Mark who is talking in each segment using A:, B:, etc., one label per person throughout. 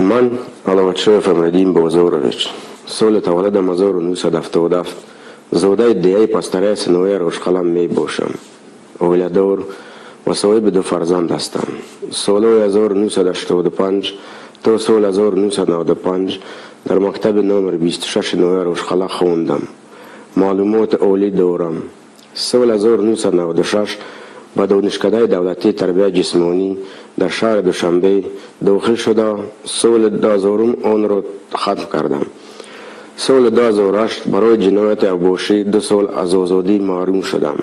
A: Ман Аловатшоев Амриддин Бозорович, соли таваллудам 1977, зодаи деҳаи Пастараи ноҳияи Рошқала мебошам. Оиладор ва соҳиби ду фарзанд ҳастам. Солҳои 1985 то соли 1995 дар мактаби номер 26 ноҳияи Рошқала хондам. Маълумоти олӣ дорам. Соли 1996 ба Донишкадаи давлатии тарбияи ҷисмонӣ дар шаҳри Душанбе дохил шуда, соли 2000 онро хатм кардам. Соли 2008 барои ҷинояти авбошӣ 2 сол аз озодӣ маҳрум шудам.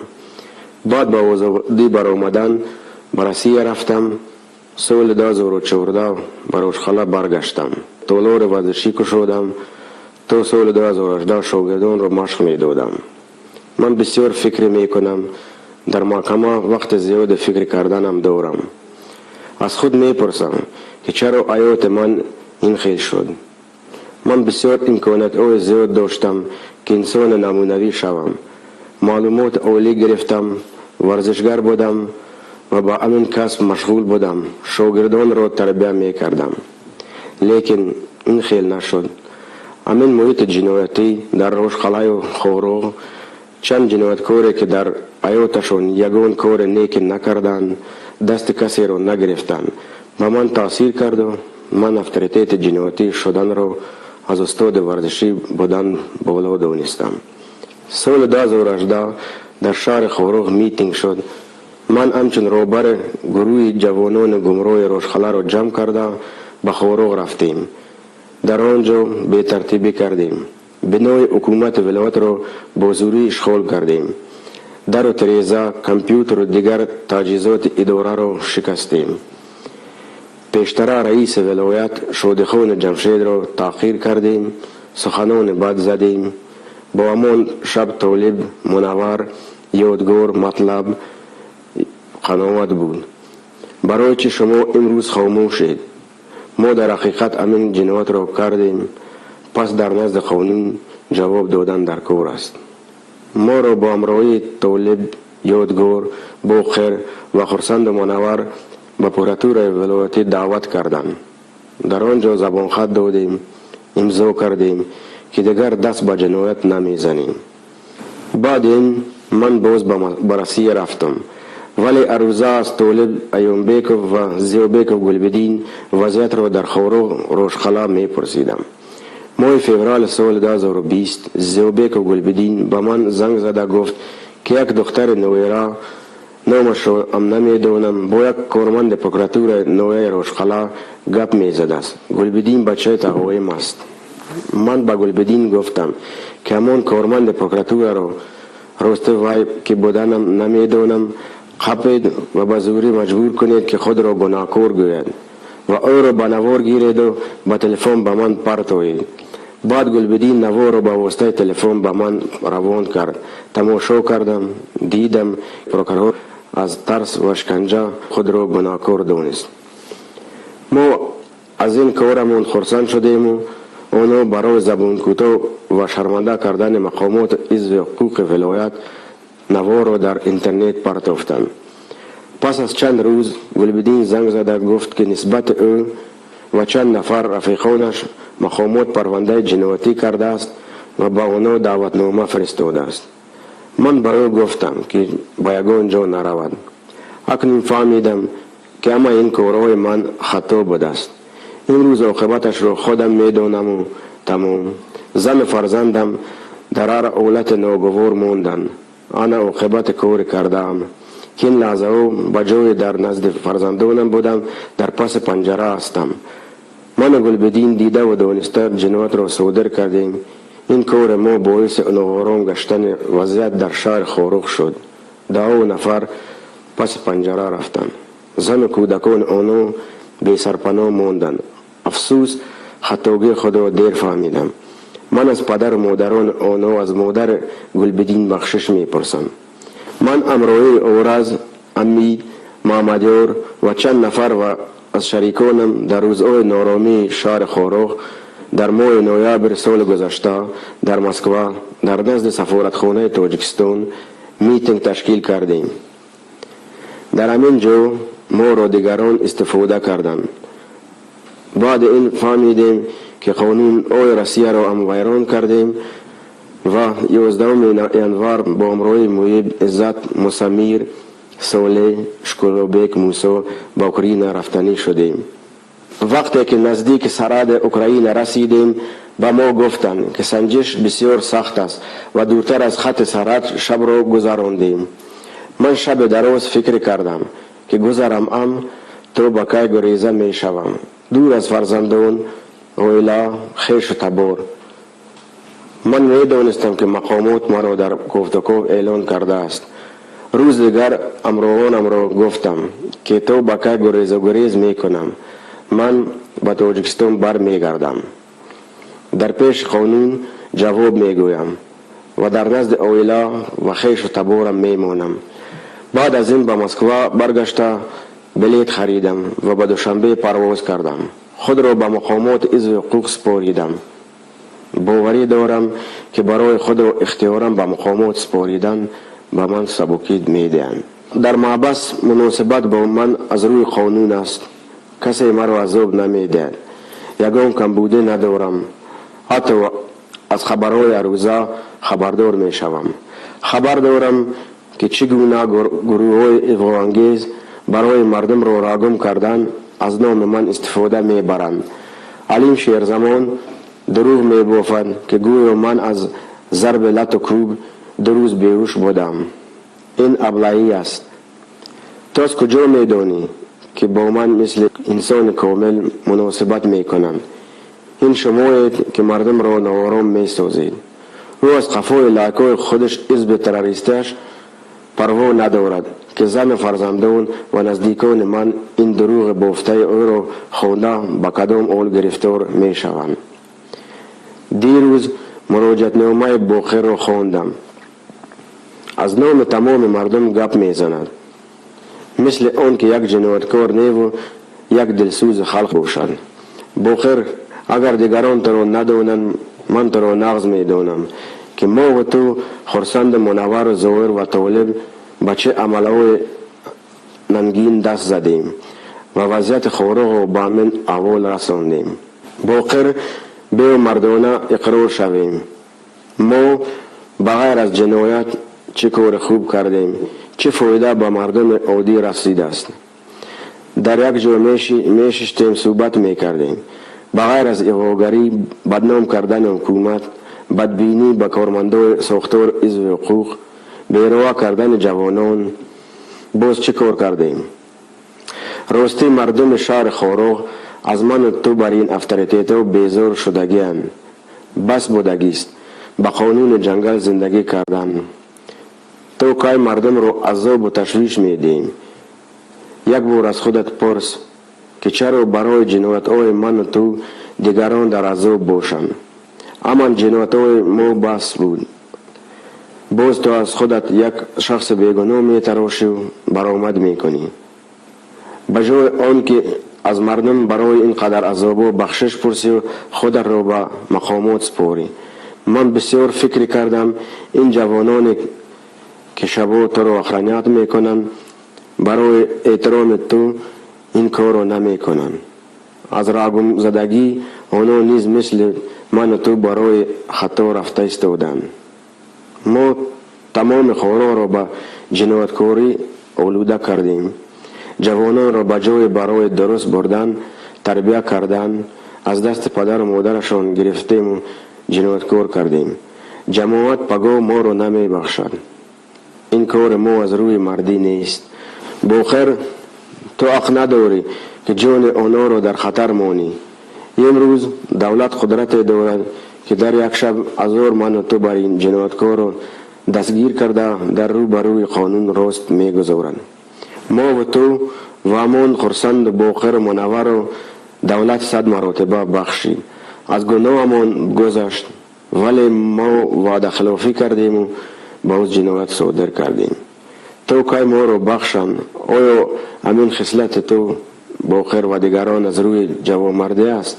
A: Баъд ба озодӣ баромадан ба Россия рафтам. Соли 2014 ба Рошқала баргаштам, толори варзишӣ кушодам. То соли 2018 шогирдонро машқ медодам. Ман бисёр фикр мекунам. Дар маҳкама вақти зиёде фикр карданам дорам. Аз худ мепурсам, ки чаро ҳаёти ман ин хел шуд. Ман бисёр имкониятҳои зиёд доштам, ки инсони намунавӣ шавам. Маълумоти олӣ гирифтам, варзишгар будам ва ба ҳамин касб машғул будам, шогирдонро тарбия мекардам, лекин ин хел нашуд. Ҳамин муҳити ҷиноятӣ дар Рошқалаю Хоруғ, чанд ҷинояткоре, ки дар ҳаёташон ягон кори неки накарданд, дасти касеро нагирифтанд, ба ман таъсир карду ман авторитети ҷиноятӣ шуданро аз устоди варзишӣ будан боло донистам. Соли 2018 дар шаҳри Хоруғ митинг шуд. Ман ҳамчун роҳбари гурӯҳи ҷавонони гумроҳи Рошқаларо ҷамъ карда, ба Хоруғ рафтем. Дар он ҷо бетартибӣ кардем, бинои ҳукумати вилоятро бо зӯрӣ ишғол кардем, дару тиреза, компютеру дигар таҷҳизоти идораро шикастем. Пештара раиси вилоят Шодихони Ҷамшедро таҳқир кардем, суханони бад задем. Бо ҳамон шаб Толиб, Мунаввар, Ёдгор, Матлаб қаноат буд. Барои чӣ шумо имрӯз хомӯшед? Мо дар ҳақиқат ҳамин ҷиноятро кардем, пас дар назди қонун ҷавоб додан дар кор аст. Моро бо ҳамроҳии Толиб, Ёдгор, Боқир ва Хурсанду Мунаввар ба прокуратураи вилоятӣ даъват карданд. Дар он ҷо забонхат додем, имзо кардем, ки дигар даст ба ҷиноят намезанем. Баъд ин ман боз ба Россия рафтам, вале арӯза аз Толиб Аюмбеков ва Зиёбеков Гулбиддин вазъиятро дар Хоруғ, Рошқала мепурсидам. Моҳи феврали соли 2020 Зиёбеков Гулбиддин ба ман занг зада гуфт, ки як духтари ноира, номашро ам намедонам, бо як корманди прокуратураи ноҳияи Рошқала гап мезадааст. Гулбиддин бачаи тағоим аст. Ман ба Гулбиддин гуфтам, ки ҳамон корманди прокуратураро, рости вай ки буданам намедонам, қапед ва ба зӯрӣ маҷбур кунед, ки худро гунаҳкор гӯяд ва ӯро ба навор гиреду ба телефон ба ман партоед. Баъд Гулбиддин наворро ба воситаи телефон ба ман равон кард. Тамошо кардам, дидам, прокурор аз тарс ва шиканҷа худро гунаҳкор донист. Мо аз ин корамон хурсанд шудему онҳо барои забонкӯтоҳ ва шарманда кардани мақомоти ҳифзи ҳуқуқи вилоят наворро дар интернет партофтанд. Пас аз чанд рӯз Гулбиддин занг зада гуфт, ки нисбати ӯ ва чанд нафар рафиқонаш мақомот парвандаи ҷиноятӣ кардааст ва ба онҳо даъватнома фиристодааст. Ман ба ӯ гуфтам, ки ба ягон ҷо наравад. Акнун фаҳмидам, ки ҳамаи ин корҳои ман хато будааст. Имрӯз оқибаташро худам медонаму тамом. Зану фарзандам дар ҳар ҳолати ногувор монданд. Ана оқибати коре кардаам, ки ин лаҳзаҳо ба ҷои дар назди фарзандонам будам, дар паси панҷара ҳастам. Ману Гулбиддин дидаву дониста ҷиноятро содир кардем. Ин кори мо боиси ноором гаштани вазъият дар шаҳри Хоруғ шуд. Даҳо нафар паси панҷара рафтанд, зану кӯдакони онҳо бесарпаноҳ монданд. Афсӯс, хатогии худро дер фаҳмидам. Ман аз падару модарони онҳо, аз модари Гулбиддин бахшиш мепурсам. Ман ҳамроҳии Ораз, Амид, Маҳмадёр ва чанд нафар ва аз шариконам дар рӯзҳои нооромии шаҳри Хоруғ, дар моҳи ноябри соли гузашта, дар Москва дар назди сафоратхонаи Тоҷикистон митинг ташкил кардем. Дар ҳамин ҷо моро дигарон истифода карданд. Баъди ин фаҳмидем, ки қонунҳои Россияро ҳам вайрон кардем ва 11 январ бо ҳамроҳии Муҳиб, Иззат, Мусамир, Солеҳ, Шукуллобек, Мусо ба Украина рафтанӣ шудем. Вақте ки наздики сарҳади Украина расидем, ба мо гуфтанд, ки санҷиш бисёр сахт аст ва дуртар аз хати сарҳад шабро гузарондем. Ман шаби дароз фикр кардам, ки гузарам ам, то ба кай гуреза мешавам, дур аз фарзандон, оила, хешу табор. Ман медонистам, ки мақомот маро дар кофтуков эълон кардааст. Рӯз дигар ҳамроҳонамро гуфтам, ки то ба кай гурезагурез мекунам, ман ба Тоҷикистон бармегардам, дар пеши қонун ҷавоб мегӯям ва дар назди оила ва хешу таборам мемонам. Баъд аз ин ба Москва баргашта, билет харидам ва ба Душанбе парвоз кардам. Худро ба мақомоти ҳифзи ҳуқуқ супоридам. Боварӣ дорам, ки барои худро ихтиёран ба мақомот супоридан ба ман сабукӣ медиҳанд. Дар маҳбас муносибат бо ман аз рӯи қонун аст. Касе маро азоб намедиҳад, ягон камбудӣ надорам. Ҳатто аз хабарҳои ҳаррӯза хабардор мешавам. Хабар дорам, ки чӣ гуна гурӯҳҳои иғвоангез барои мардумро рағум кардан аз номи ман истифода мебаранд. Алим Шерзамон дурӯғ мебофад, ки гӯё ман аз зарби лату кӯб 2 рӯз беҳуш будам. Ин аблаҳӣ аст. Ту аз куҷо медонӣ, ки бо ман мисли инсони комил муносибат мекунанд? Ин шумоед, ки мардумро ноором месозед. Ӯ аз қафои лайкҳои худаш, ҳизби террористиаш, парво надорад, ки зану фарзандон ва наздикони ман ин дурӯғи бофтаи ӯро хонда ба кадом ҳол гирифтор мешаванд. Дирӯз муроҷиатномаи Боқирро хондам. Аз номи тамоми мардум гап мезанад, мисли он ки як ҷинояткор неву як дилсӯзи халқ бошад. Боқир, агар дигарон туро надонанд, ман туро нағз медонам, ки мову ту, Хурсанду Мунаввару Зоҳир ва Толиб, ба чӣ амалҳои нангин даст задем ва вазъияти Хоруғро ба ҳамин аҳвол расондем. Боқир, биё, мардона иқрор шавем. Мо ба ғайр аз ҷиноят чӣ кори хуб кардем? Чӣ фоида ба мардуми оддӣ расидааст? Дар як ҷой мешиштем, суҳбат мекардем. Ба ғайр аз иғвогарӣ, бадном кардани ҳукумат, бадбинӣ ба кормандои сохтори ҳифзи ҳуқуқ, бероҳа кардани ҷавонон, боз чӣ кор кардем? Ростӣ, мардуми шаҳри Хоруғ аз ману ту бар ин авторитетҳо безор шудагианд. Бас будагист ба қонуни ҷангал зиндагӣ кардан. То кай мардумро азобу ташвиш медиҳем? Як бор аз худат пурс, ки чаро барои ҷиноятҳои ману ту дигарон дар азоб бошанд? Ҳаман ҷиноятҳои мо бас буд. Боз ту аз худат як шахси бегуноҳ метарошию баромад мекунӣ. Ба ҷои он ки аз мардум барои ин қадар азобҳо бахшиш пурсию худатро ба мақомот супорӣ. Ман бисёр фикр кардам: ин ҷавононе, ки шабо туро охранять мекунанд, барои эҳтироми ту ин корро намекунанд. Аз рағумзадагӣ онҳо низ мисли ману ту барои хато рафта истоданд. Мо тамоми Хоруғро ба ҷинояткорӣ олуда кардем. Ҷавононро ба ҷои барои дуруст бурдан, тарбия кардан, аз дасти падару модарашон гирифтему ҷинояткор кардем. Ҷамоат пагоҳ моро намебахшад. Ин кори мо аз рӯи мардӣ нест. Боқир, ту ҳақ надорӣ, ки ҷони онҳоро дар хатар монӣ. Имрӯз давлат қудрате дорад, ки дар як шаб ҳазор ману ту бар ин ҷинояткорро дастгир карда, дар рӯ ба рӯи қонун рост мегузорад. Мову ту ва ҳамон Хурсанду Боқиру Мунаввару давлат сад маротиба бахшид, аз гуноҳамон гузашт, вале мо ваъдахилофӣ кардему боз ҷиноят содир кардем. То кай моро бахшанд? Оё ҳамин хислати ту, Боқир, ва дигарон аз рӯи ҷавонмардӣ аст,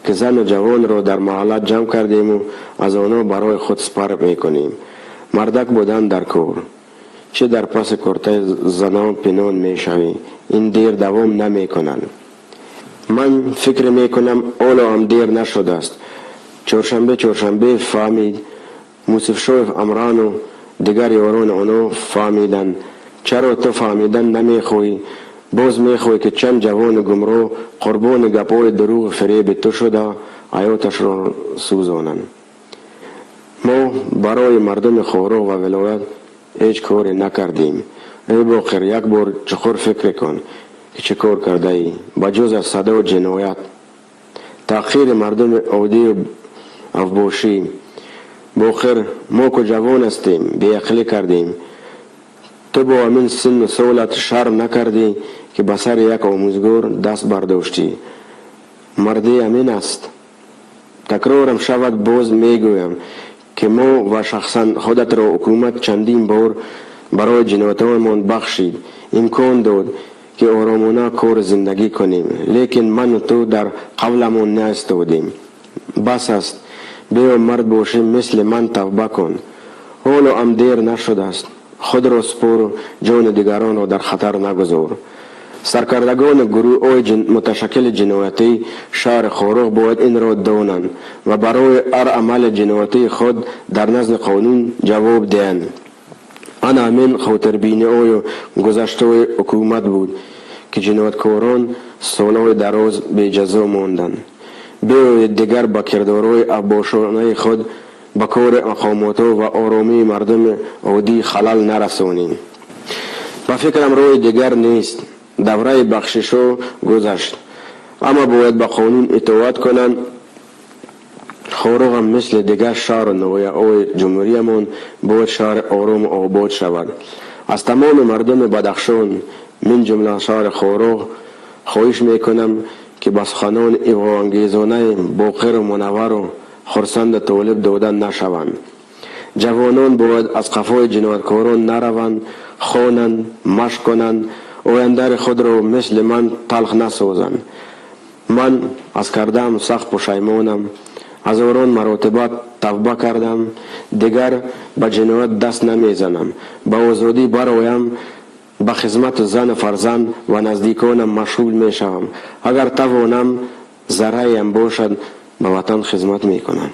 A: ки зану ҷавонро дар маҳалла ҷамъ кардему аз онҳо барои худ сипар мекунем? Мардак будан дар кор. Чӣ дар паси куртаи занон пинон мешавӣ? Ин дер давом намекунад. Ман фикр мекунам, ҳоло ҳам дер нашудааст. Чоршанбе Чоршанбе фаҳмид, Мусифшоев Амрану дигар ёрони онҳо фаҳмиданд. Чаро ту фаҳмидан намехоҳӣ? Боз мехоҳӣ, ки чанд ҷавони гумроҳ қурбони гапҳои дурӯғу фиреби ту шуда, ҳаёташро сӯзонанд? Мо барои мардуми Хоруғ ва вилоят ҳеҷ коре накардем. Эй Боқир, як бор чуқур фикр кун, ки чӣ кор кардаӣ, ба ҷуз аз садо ҷиноят, таҳқири мардуми оддию авбошӣ. Боқир, мо ку ҷавон ҳастем, беақлӣ кардем. Ту бо ҳамин синну солат шарм накардӣ, ки ба сари як омӯзгор даст бардоштӣ? Мардӣ ҳамин аст? Такрорам шавад, боз мегӯям, ки мо ва шахсан худатро ҳукумат чандин бор барои ҷиноятҳоямон бахшид, имкон дод, ки оромона кору зиндагӣ кунем, лекин ману ту дар қавламон наистодем. Бас аст. Биё, мард бошӣ, мисли ман тавба кун. Ҳоло ҳам дер нашудааст. Худро супору ҷони дигаронро дар хатар нагузор. Саркардагони гурӯҳҳои муташаккили ҷиноятии шаҳри Хоруғ бояд инро донанд ва барои ҳар амали ҷиноятии худ дар назди қонун ҷавоб диҳанд. Ана ҳамин хотирбиниҳою гузаштҳои ҳукумат буд, ки ҷинояткорон солҳои дароз беҷазо монданд. Биёед, дигар ба кирдорҳои авбошонаи худ ба кори мақомотҳо ва оромии мардуми оддӣ халал нарасонем. Ба фикрам, роҳи дигар нест. Давраи бахшишҳо гузашт, ҳама бояд ба қонун итоат кунанд. Хоруғам мисли дигар шаҳру ноҳияҳои ҷумҳуриямон бояд шаҳри орому обод шавад. Аз тамоми мардуми Бадахшон, мин ҷумла шаҳри Хоруғ, хоҳиш мекунам, ки ба суханони иғвоангезонаи Боқиру Мунаввару Хурсанду Толиб дода нашаванд. Ҷавонон бояд аз қафои ҷинояткорон нараванд, хонанд, машқ кунанд, ояндаи худро мисли ман талх насозанд. Ман аз кардаам сахт пушаймонам, ҳазорон маротиба тавба кардам, дигар ба ҷиноят даст намезанам. Ба озодӣ бароям, ба хизмату зану фарзанд ва наздиконам машғул мешавам. Агар тавонам, зарраеам бошад, ба ватан хизмат мекунам.